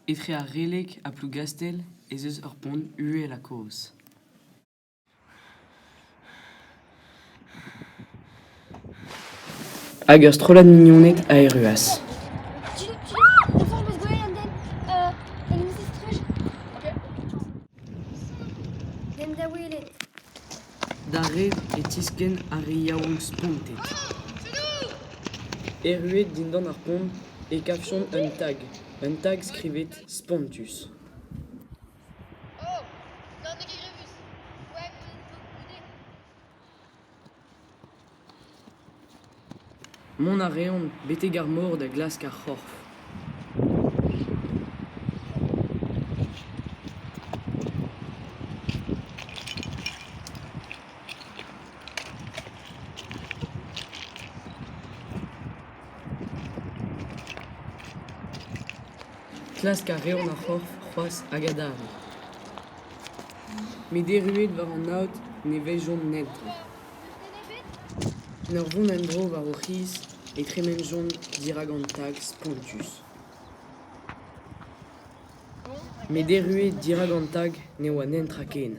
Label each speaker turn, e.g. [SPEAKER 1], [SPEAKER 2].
[SPEAKER 1] Etre ar Releg ha Plougastell ez eus ur pont uhel ha kozh. Hag ur strollad mignoned a erruas. D'ar red e tiskenn ar re yaouank spontet. Erruet dindan ar pont e kavjont un tag, un tag skrivet spontus. Mont a reont betek ar mor da glask ar c'horf. Klask a reont ar c'horf c'hoazh hag adarre. Met erruet war an aod ne weljont netra. En ur vont en-dro war o c'hiz e tremenjont dirak an tag spontus. Met erruet dirak an tag ne oa netra ken.